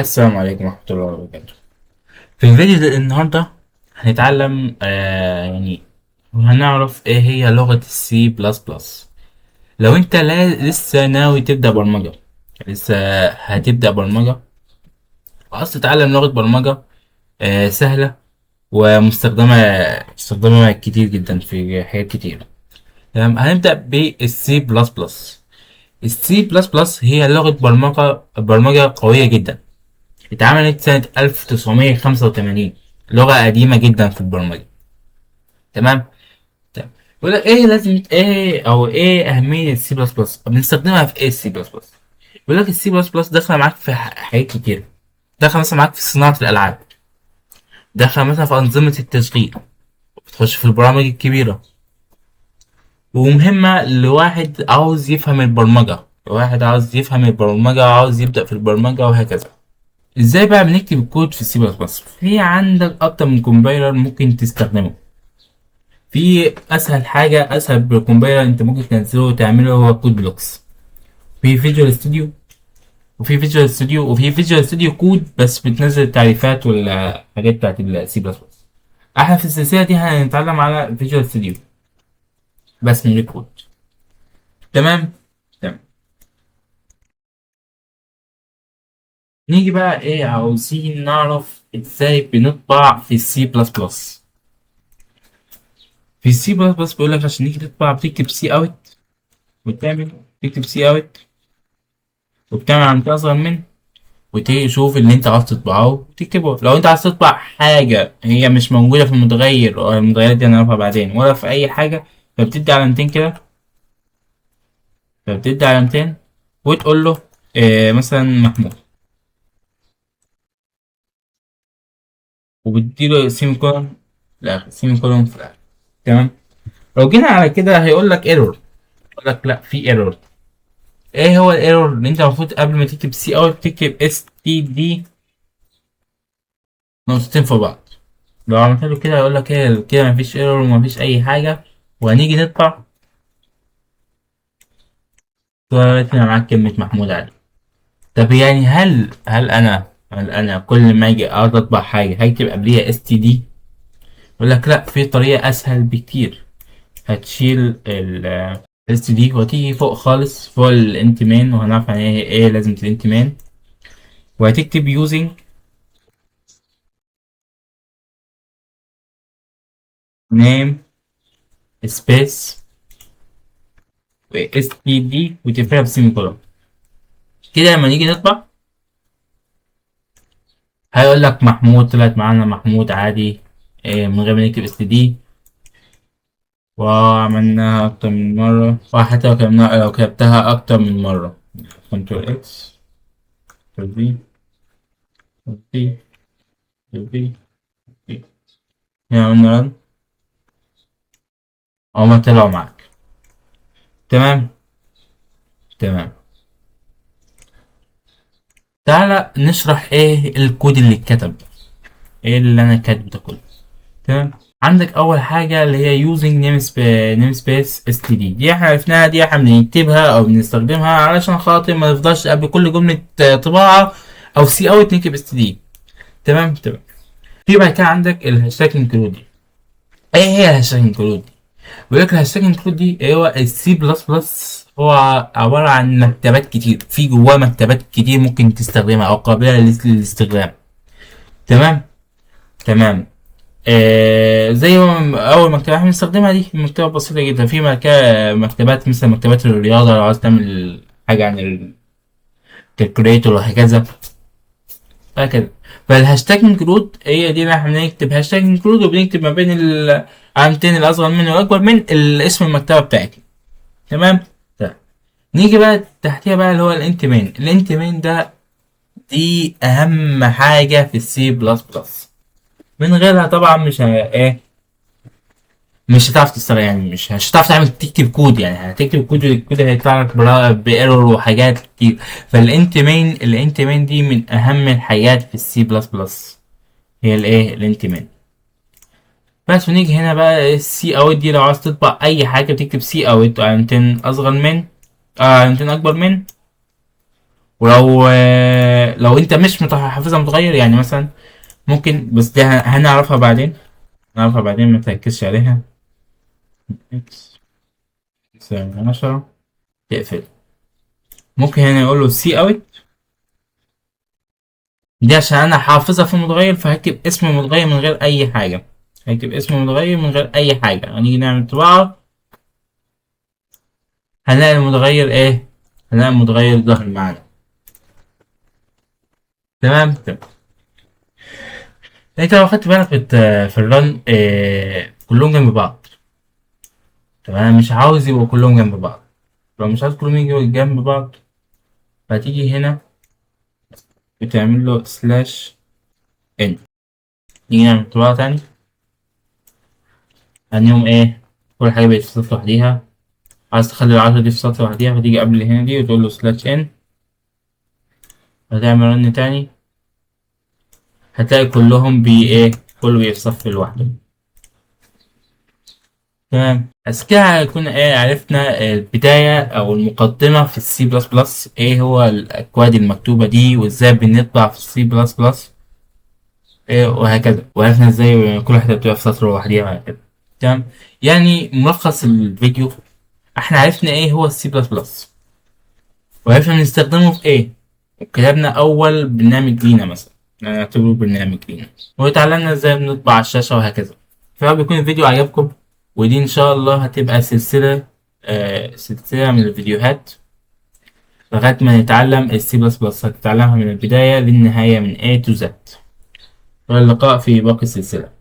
السلام عليكم ورحمة الله وبركاته. في الفيديو ده النهاردة هنتعلم يعني وهنعرف ايه هي لغة السي بلس بلس. لو انت لا لسه ناوي تبدأ برمجة، لسه هتبدأ برمجة وعاوز تتعلم لغة برمجة سهلة ومستخدمة مستخدمة كتير جدا في حاجات كتير. تمام، هنبدأ بالسي بلس بلس. السي بلس بلس هي لغة برمجة قوية جدا، اتعملت سنة 1985، لغة قديمة جدا في البرمجة. تمام، تمام. بيقول لك ايه لازمة ايه او ايه اهمية السي بلس بلس، بنستخدمها في ايه السي بلس بلس؟ بيقول لك السي بلس بلس داخلة معاك في حاجات كتير، داخلة مثلا معاك في صناعة الالعاب، داخلة مثلا في انظمة التشغيل، بتخش في البرامج الكبيرة، ومهمة لواحد عاوز يفهم البرمجة، واحد عاوز يفهم البرمجة، عاوز يبدأ في البرمجة وهكذا. ازاي بقى بنكتب الكود في السي بلس بلس؟ في عندك اكتر من compiler ممكن تستخدمه. في اسهل حاجة، اسهل compiler انت ممكن تنزله وتعمله هو Code Blocks. في Visual Studio، وفي Visual Studio، وفي Visual Studio Code، بس بتنزل التعريفات والحاجات بتاعت السي بلس بلس. احنا في السلسلة دي هنتعلم على Visual Studio بس من غير كود. تمام، تمام. نيجي بقى ايه، عاوزين نعرف ازاي بنطبع في السي بلس بلس. في السي بلس بلس بيقول لك عشان نيجي تطبع بتكتب cout، وتعمل تكتب cout وبتعمل علامتين اصغر من، وتشوف اللي انت عاوز تطبعه وتكتبه. لو انت عاوز تطبع حاجة هي مش موجودة في المتغير، او المتغيرات دي هنعرفها بعدين، ولا في اي حاجة، فبتدي علامتين كده، فبتدي علامتين وتقول له مثلا محمود، وبتديله semicolon في الاخر، semicolon في الاخر. تمام. لو جينا على كده هيقول لك error، يقول لك لا في error. ايه هو ال error؟ اللي انت المفروض قبل ما تكتب cout تكتب std نقطتين في بعض. لو عملت له كده هيقول لك ايه، كده مفيش error ومفيش اي حاجه. وهنيجي نطبع طلعت معاك كلمه محمود علي. طب يعني هل انا كل ما اجي اقعد اطبع حاجه هكتب قبليها std؟ يقول لك لا، في طريقه اسهل بكتير. هتشيل ال std وتيجي فوق خالص فوق ال int main، وهنعرف يعني ايه لازمه ال int main، وهتكتب using namespace std وتقفلها ب semicolon. كده لما نيجي نطبع هيقول لك محمود، طلعت معانا محمود عادي، من غير ما نكتب std، وعملناها اكتر من مره، وحتى لو كتبتها اكتر من مره، control X control V V V V، هنا عملنا run، هما طلعوا معاك. تمام، تمام. تعالى نشرح ايه الكود اللي اتكتب، ايه اللي انا كاتبه ده كله. تمام. عندك اول حاجه اللي هي using namespace std، دي احنا عرفناها، دي احنا بنكتبها او بنستخدمها علشان خاطر ما نفضلش قبل كل جمله طباعه او cout نكتب std. تمام، تمام. في بعد كده عندك ال hashtag include دي. ايه هي ال hashtag include دي؟ بيقول لك ال hashtag include دي ايه هو السي بلس بلس، هو عباره عن مكتبات كتير، في جواه مكتبات كتير ممكن تستخدمها او قابله للاستخدام. تمام، تمام. زي ما اول مكتبه احنا بنستخدمها دي مكتبه بسيطه جدا. في مكتبات مثلا مكتبات الرياضه، لو عايز تعمل حاجه عن ال calculator وهكذا وهكذا. فال hashtag include هي دي اللي احنا بنكتب hashtag include، وبنكتب ما بين العلامتين الاصغر منه والاكبر من الاسم المكتبه بتاعتنا. تمام، تمام. نيجي بقى تحتيها بقى اللي هو ال int main. ال int main ده دي اهم حاجه في السي بلس بلس، من غيرها طبعا مش ايه، مش هتعرف تشتغل، يعني مش هتعرف تعمل تكتب كود، يعني هتكتب كود والكود هيطلع لك ب error وحاجات كتير. فال int main، ال int main دي من اهم الحاجات في السي بلس بلس، هي الايه، ال int main بس. ونيجي هنا بقى ال cout دي، لو عايز تطبع اي حاجه بتكتب cout علامتين اصغر من، علامتين اكبر من، ولو لو انت مش حافظها متغير، يعني مثلا ممكن، بس دي هنعرفها بعدين، نعرفها بعدين، ما تركزش عليها. x تساوي 10 تقفل. ممكن هنا يقول له cout، دي عشان انا حافظها في المتغير، فهكتب اسم المتغير من غير اي حاجه، هكتب اسم المتغير من غير اي حاجه. هنيجي نعمل طباعه، هنلاقي المتغير ايه؟ هنلاقي المتغير ظهر معانا. تمام تمام. انت لو خدت بالك في ال run كلهم جنب بعض. تمام، انا مش عاوز يبقوا كلهم جنب بعض. لو مش عاوز كلهم يجوا جنب بعض، فتيجي هنا بتعمل له slash n. نيجي نعمل طباعة تاني، هنيوم ايه؟ كل حاجة بقت في سطر لوحديها. عايز تخلي ال10 دي في سطر لوحديها، فتيجي قبل هنا دي وتقول له slash n، هتعمل run تاني، هتلاقي كلهم بي ايه؟ كله بيتصف لوحده. تمام، بس كده هيكون ايه؟ عرفنا البداية او المقدمة في ال C plus plus، ايه هو الاكواد المكتوبة دي، وازاي بنطبع في ال C plus plus ايه وهكذا، وعرفنا ازاي كل واحدة بتبقى في سطر لوحديها وهكذا. تمام، يعني ملخص الفيديو احنا عرفنا ايه هو ال C plus plus، وعرفنا بنستخدمه في ايه، وكتبنا اول برنامج لينا مثلا، نعتبره برنامج لينا، وتعلمنا ازاي بنطبع على الشاشة وهكذا. فرب يكون الفيديو عجبكم، ودي ان شاء الله هتبقى سلسلة من الفيديوهات لغاية ما نتعلم ال C plus plus، هتتعلمها من البداية للنهاية من A to Z. والى اللقاء في باقي السلسلة.